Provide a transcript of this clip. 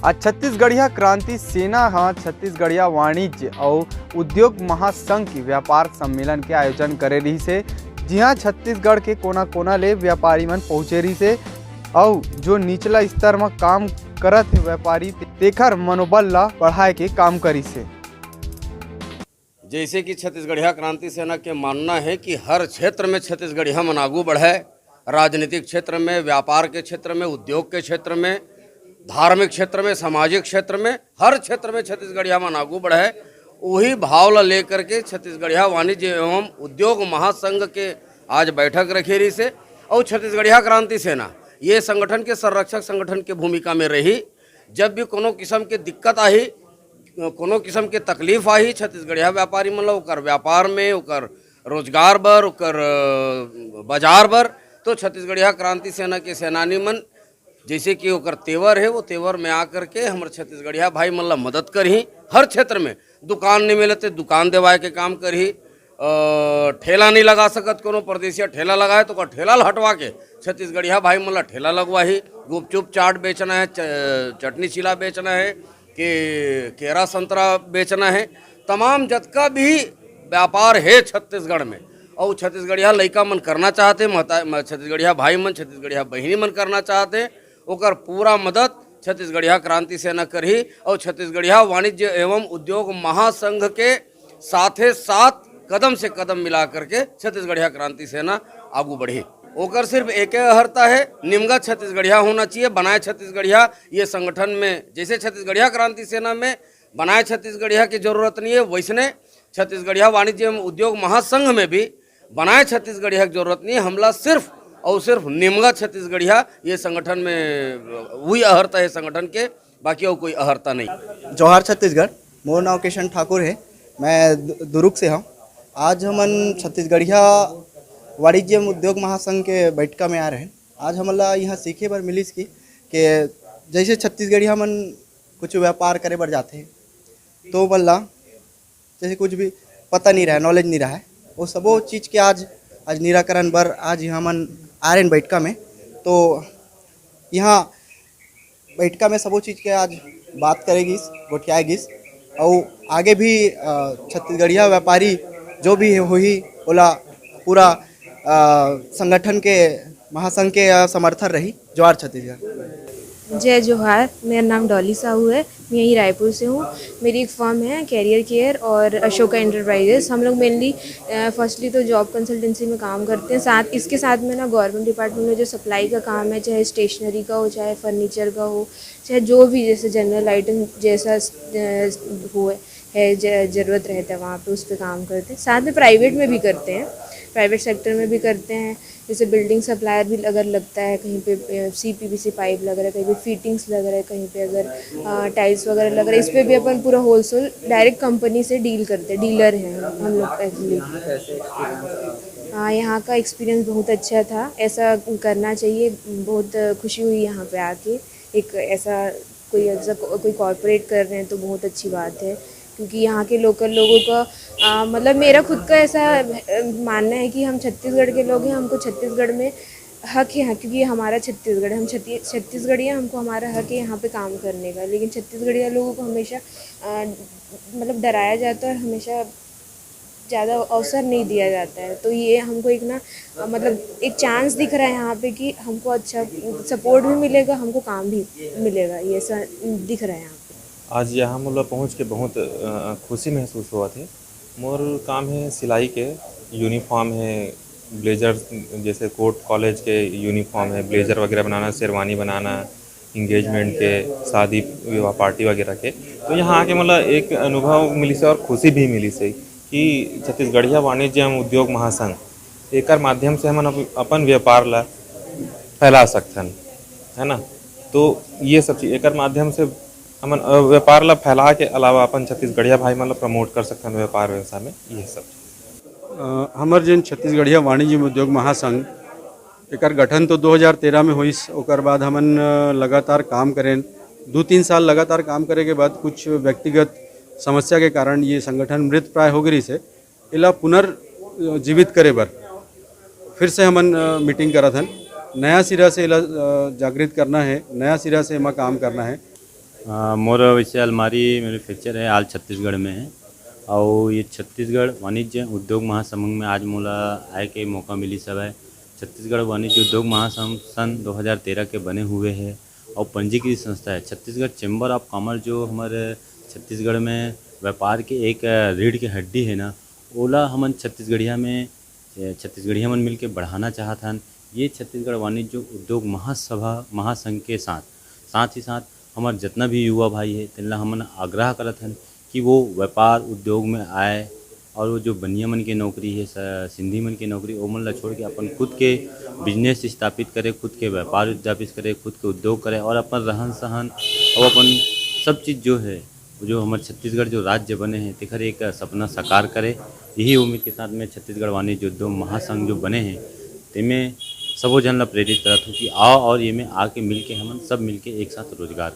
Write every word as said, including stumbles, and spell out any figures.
आज छत्तीसगढ़िया क्रांति सेना ह छत्तीसगढ़िया वाणिज्य अउ उद्योग महासंघ के व्यापार सम्मेलन के आयोजन करे रिहिस हे, जिहां छत्तीसगढ़ के कोना-कोना ले व्यापारी मन पहुंचे रिहिस हे अउ जो निचला स्तर म काम करत हे व्यापारी, तेखर मनोबल ला बढ़ाए के काम करिस हे। जैसे कि छत्तीसगढ़िया क्रांति सेना के मानना है कि हर क्षेत्र में छत्तीसगढ़िया मन आगू बढ़े, राजनीतिक क्षेत्र में, व्यापार के क्षेत्र में, उद्योग के क्षेत्र में, धार्मिक क्षेत्र में, सामाजिक क्षेत्र में, हर क्षेत्र में छत्तीसगढ़िया मन आगू बढ़े, वही भाव ला लेकर के छत्तीसगढ़िया वाणिज्य एवं उद्योग महासंघ के आज बैठक रखे रिहिस हे। और छत्तीसगढ़िया क्रांति सेना ये संगठन के संरक्षक संगठन के भूमिका में रही। जब भी कोनो किस्म के दिक्कत आही, कोनो किस्म के तकलीफ आही छत्तीसगढ़िया व्यापारी मन ला, ओकर व्यापार में, ओकर रोजगार बर, ओकर, अ, बाजार बर, तो छत्तीसगढ़िया क्रांति सेना के सेनानी मन, जैसे कि ओकर तेवर है, वो तेवर में आकर के हमर छत्तीसगढ़िया भाई मन ला मदद करही। हर क्षेत्र में दुकान नहीं मिले तो दुकान देवाए के काम करही। अ, ठेला नहीं लगा सकत कोनो परदेसिया, ठेला लगाए तो ओकर ठेला ला हटवा के छत्तीसगढ़िया भाई मन ला ठेला लगवाही। गुपचुप चाट बेचना है, च-, चटनी चीला बेचना है, कि केरा संतरा बेचना है, तमाम जतका भी व्यापार है छत्तीसगढ़ में, और छत्तीसगढ़िया लइका मन करना चाहते, महता-, म-, छत्तीसगढ़िया भाई मन, छत्तीसगढ़िया बहिनी मन करना चाहते, ओकर पूरा मदद छत्तीसगढ़िया क्रांति सेना करही और छत्तीसगढ़िया वाणिज्य एवं उद्योग महासंघ के साथे साथ कदम से कदम मिला करके छत्तीसगढ़िया क्रांति सेना आगू बढ़ी। ओकर सिर्फ एके अहर्ता है, निमगा छत्तीसगढ़िया होना चाहिए, बनाए छत्तीसगढ़िया। ये संगठन में जैसे छत्तीसगढ़िया क्रांति सेना में बनाए छत्तीसगढ़िया की जरूरत नहीं है, वैसने छत्तीसगढ़िया वाणिज्य एवं उद्योग महासंघ में भी बनाए छत्तीसगढ़िया की जरूरत नहीं है। हमला सिर्फ और सिर्फ निमगा छत्तीसगढ़िया ये संगठन में वही अहर्ता है संगठन के, बाकी और कोई अहर्ता नहीं। जोहार छत्तीसगढ़, मोर नाम किशन ठाकुर है, मैं दु-, दुरुग से हूँ। आज हमन छत्तीसगढ़िया वाणिज्य एवं उद्योग महासंघ के बैठका में आ रहे हैं। आज हमन ला यहाँ सीखे बर मिलिस कि, कि जैसे छत्तीसगढ़िया मन कुछ व्यापार करे बर जाथे, तो ओमन ला जैसे कुछ भी पता नहीं रहे, नॉलेज नहीं रहे, वो सबो चीज़ के आज, आज निराकरण बर आज यहाँ हमन आ रहे हैं बैठका में। तो यहाँ बैठका में सबो चीज़ के आज बात करे गिस, गोठियाए गिस, और आगे भी, अ, छत्तीसगढ़िया व्यापारी जो भी होही, ओला पूरा, अ, संगठन के, महासंघ के, अ, समर्थन रही। जोहार छत्तीसगढ़। जय जोहार, मेरा नाम डॉली साहू है, मैं यहीं रायपुर से हूँ। मेरी एक फर्म है कैरियर केयर और अशोका एंटरप्राइजेस। हम लोग मेनली, फर्स्टली तो जॉब कंसल्टेंसी में काम करते हैं, साथ, इसके साथ में ना गवर्नमेंट डिपार्टमेंट में जो सप्लाई का काम है, चाहे स्टेशनरी का हो, चाहे फर्नीचर का हो, चाहे जो भी जैसे जनरल आइटम जैसा, अ, हो है, ज-, ज़रूरत रहता है, वहाँ पे उस पे काम करते हैं। साथ में प्राइवेट में भी करते हैं, प्राइवेट सेक्टर में भी करते हैं। जैसे बिल्डिंग सप्लायर भी अगर लगता है कहीं पे, सीपीवीसी पाइप लग रहा है, कहीं पे फिटिंग्स लग रहा है, कहीं पे अगर, अ, टाइल्स वगैरह लग रहा है, इस पे भी अपन पूरा होलसेल डायरेक्ट कंपनी से डील करते हैं, डीलर हैं हम, हम लोग एक्चुअली। हाँ, यहाँ का एक्सपीरियंस बहुत अच्छा था, ऐसा करना चाहिए। बहुत खुशी हुई यहाँ पे आके। एक ऐसा कोई, ऐसा को-, कोई कॉरपोरेट कर रहे हैं तो बहुत अच्छी बात है, क्योंकि यहाँ के लोकल लोगों का, अ, मतलब, मेरा खुद का ऐसा, अ, मानना है कि हम छत्तीसगढ़ के लोग हैं, हमको छत्तीसगढ़ में हक है, क्योंकि ये हमारा छत्तीसगढ़ है, हम छत्ती-, छत्तीसगढ़ी हैं, हमको हमारा हक है यहाँ पे काम करने का। लेकिन छत्तीसगढ़िया लोगों को हमेशा, अ, मतलब, डराया जाता है और हमेशा ज़्यादा अवसर नहीं दिया जाता है। तो ये हमको एक ना, अ, मतलब, एक चांस दिख रहा है यहाँ पे कि हमको अच्छा सपोर्ट भी मिलेगा, हमको काम भी मिलेगा, ये ऐसा दिख रहा है यहाँ पे। आज यहाँ मोला पहुँच के बहुत, अ, खुशी महसूस होवत हे। मोर काम हे सिलाई के, यूनिफॉर्म हे, ब्लेजर, जैसे कोट कॉलेज के यूनिफॉर्म हे, ब्लेजर वगैरह बनाना, शेरवानी बनाना, एंगेजमेंट के, शादी विवाह पार्टी वगैरह के। तो यहाँ आके मोला एक अनुभव मिलिस हे और खुशी भी मिलिस हे कि छत्तीसगढ़िया वाणिज्य एवं उद्योग महासंघ, एकर माध्यम से हमन अप-, अपन व्यापार ला फैला सकथन, है ना। तो ये सब चीज एकर माध्यम से हमन, अ, व्यापार ला फैला के अलावा अपन छत्तीसगढ़िया भाई मन ला प्रमोट कर सकथन व्यापार व्यवसाय में, ये सब चीज। अ, हमर जेन छत्तीसगढ़िया वाणिज्य एवं उद्योग महासंघ, एकर गठन तो दो हज़ार तेरह में होइस, ओकर बाद हमन, अ, लगातार काम करेन। दू तीन साल लगातार काम करे के बाद कुछ व्यक्तिगत समस्या के कारण ये संगठन मृत प्राय हो गे रिहिस हे। एला पुनर्जीवित करे बर फिर से हमन, अ, मीटिंग करत हन। नया सिरा से एला, अ, जागृत करना हे, नया सिरा से एमा काम करना हे। अ, मोर वैसे अलमारी मैन्युफैक्चर है, all छत्तीसगढ़ में है। और ये छत्तीसगढ़ वाणिज्य उद्योग महासंघ में आज मोला आए के मौका मिलिस हवय। छत्तीसगढ़ वाणिज्य उद्योग महासंघ सन दो हज़ार तेरह के बने हुए है और पंजीकृत संस्था है। छत्तीसगढ़ चैम्बर ऑफ कॉमर्स जो हमर छत्तीसगढ़ में व्यापार के एक, अ, रीढ़ के हड्डी है ना, ओला हमन छत्तीसगढ़िया में, अ, छत्तीसगढ़िया मन मिलके बढ़ाना चाहत हन। ये छत्तीसगढ़ वाणिज्य उद्योग महासभा, महासंघ के साथ, साथ ही साथ हमर जितना भी युवा भाई है, तेन ला हमन आग्रह करत हन कि वो व्यापार उद्योग में आए और वो जो बनिया मन के नौकरी है, स-, सिंधी मन के नौकरी, ओमन ला छोड़ के अपन खुद के बिजनेस स्थापित करे, खुद के व्यापार स्थापित करे, खुद के उद्योग करे और अपन रहन सहन और अपन सब चीज़ जो है, वो जो हमर छत्तीसगढ़ जो राज्य बने हैं, तेखर एक सपना साकार करे। यही उम्मीद के साथ में छत्तीसगढ़ वाणिज्य उद्योग महासंघ जो बने हैं, तेमे सबो झन ला प्रेरित करत हूँ कि आओ और ये में आके मिलके हमन सब मिलके एक साथ रोजगार